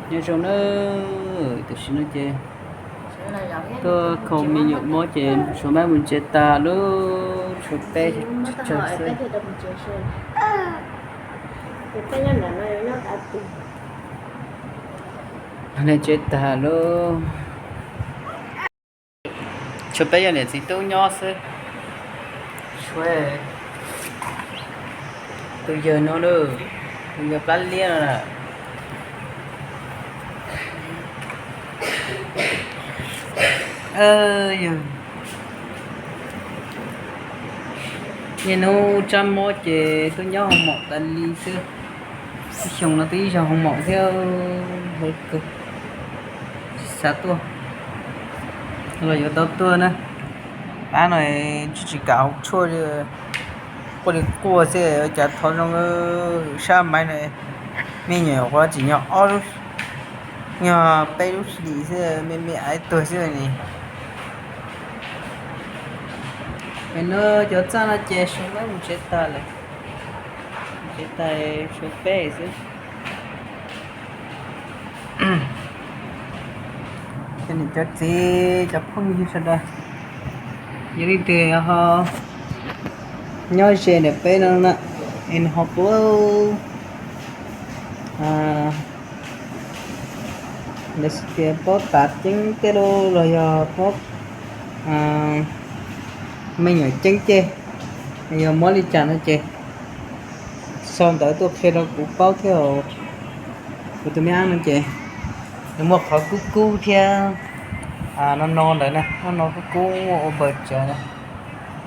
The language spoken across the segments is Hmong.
Nyob zoo na, tam sim no ces tuaj kho me nyuam mob ces tshuav mab mus ntsev tas lub tshuav peb tsawg xwb. Ntsev tas lub tshuav peb yog niam txiv tub nyob xwb. Tshuav tus yawg no lawm, tus yawg plab liab no lawm. Yog niaj hnub tsab mob ces tuaj nyob hoo maum tas li xwb. Ib xyoo no twb ib zaug hoo maum thiab, hlub kawg, tsis xav tuaj los yuav tau tuaj na. Pab no tsis tsis kam hau tshuaj li, quaj li quaj xwb, ua cas thov zoo sab maiv no. Me nyuam qhuav tseem yog ob lub, yog peb lub hlis xwb, me me aiv tuag xwb ne. Pem no cov txaj no ces suav mab mus tsev tas lawm, tsev tas suav peb xwb. Cov niam cov txiv cov phooj ywg sawv daws, yog leej twg ho nyob ze ntawm peb no na, es nws ho paub, lawv hais tias paub tav ceeb tej los yog paub me nyuam ceeb tej, yog mob li cas no ces sau ntawv tuaj qhia rau kuv paub thiab. Kuv tus me ab no ces nws muaj qhov kub kub thiab no no ntawd na, no no kub kub muaj ua npaws tsawv na,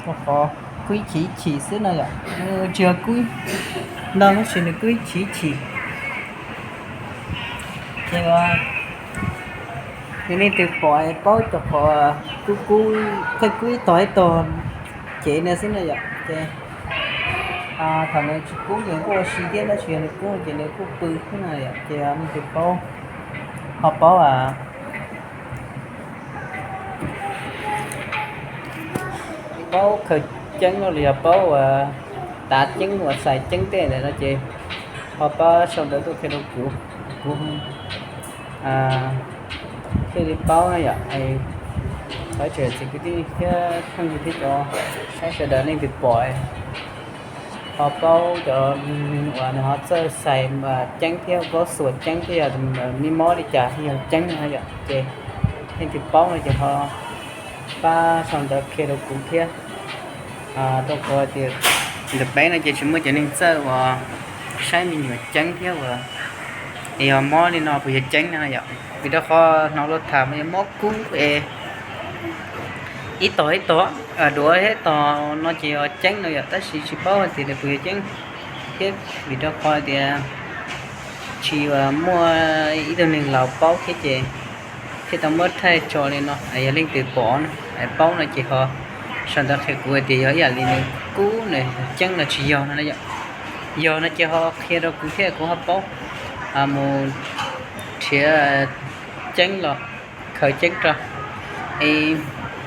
muaj qhov kub ib chim ib chim xwb no yom, tsis yog kub ntau tab sis nws kub ib chim ib chim. Ces yog leej twg pom paub cov qhov kub kub, kub ib tog ib tog cev no xwb na yom, ces thaum nws tsis kub ces kuj ua si thiab, tab sis yog nws kub ces nws kuj pw xwb na yom, ces yog leej twg paub, ho paub paub khaws ceeb los yog paub uas tav ceeb uas xais ceeb tej ntawd no ces ho pab sau ntawv tuaj qhia rau kuv, kuv thiaj li paub na yom. Thov txim kwv tij thiab phooj ywg thiab cov saib sawv daws leej twg pom ho paub cov uas nws ho txawj xais ceeb thiab paub xuas ceeb thiab yog me mob li cas yog ceeb no yom, ces leej twg paub no ces ho pab sau ntawv qhia rau kuv thiab. Rau qhov tias ntawm peb no ces tsis muaj cov neeg txawj uas saib me nyuam ceeb thiab uas yog mob li no puas yog ceeb no yom. Vim rau qhov hnov luag tham mas yog mob kub es ib tog ib tog, duav ib tog no ces yog ceeb no yom, tab sis tsis paub hais tias nws puas yog ceeb thiab, vim rau qhov tias tsis muaj ib tug neeg laus paub thiab ces thiaj tau muab thaij tso li no. Yog leej twg pom no, paub no ces ho sau ntawv qhia kuv hais tias yog ib yam li nws kub nws ceeb los tsis yog no yom. Yog no ces ho qhia rau kuv thiab kuv ho paub mus nrhiav ceeb los khaws ceeb rau.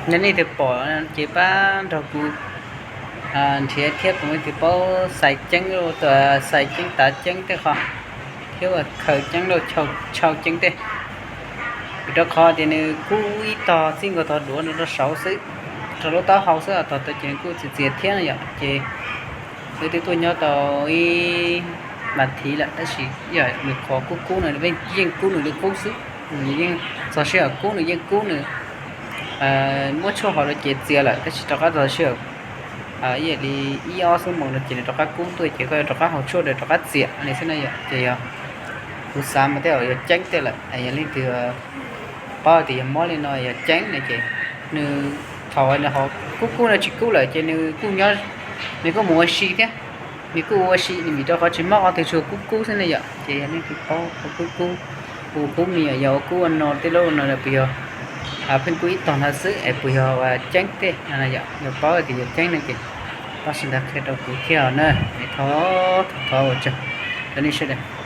Yog leej twg pom ces pab nrog kuv nrhiav thiab, kuv leej twg paub xais ceeb, xais ceeb tav ceeb tej qho thiab uas khaws ceeb lauj, tshau ceeb tej. Vim rau qhov tias nws kub ib tog txij nkaus tog duav no rau saud xwb, rau lub taub hau xwb, tog tau ces nws kuj txias txias thiab no yom. Ces wb twb tuaj nyob tau ib mas thiv lawm tab sis yog nws qhov kub kub no yeej kub nws li qub xwb. Nws yeej txog sij hawm kub nws yeej kub nws, muab tshuaj hauv lawm ces txias lawm tab sis rov qab txog sij hawm ib yam li ib ob xuab moos no ces nws rov qab kub tuaj ces koj yuav rov qab haus tshuaj rau rov qab txias li xwb na yom. Ces yog kuv xav mas tej zaum yog ceeb tej lawm. Yog leej twg paub tias yog mob li no yog ceeb no ces nws thaum nws ho kub kub no tsis kub lawm ces nws kuj nyob, nws kuj mus ua si thiab. Nws kuj ua si, nws vim rau qhov tsis mob qhov twg tsuas kub kub xwb ne yom. Ces yog leej twg paub qhov kub kub, ua kub me nyuam yaus ua kub ua no tej lub no puas yog pheej kub ib tog no xwb es puas yog ceeb tej no yom. Yog paub tias yog ceeb no ces pab sau ntawv qhia rau kuv thiab na. Thov, thov ua tsaug rau nej sawv daws.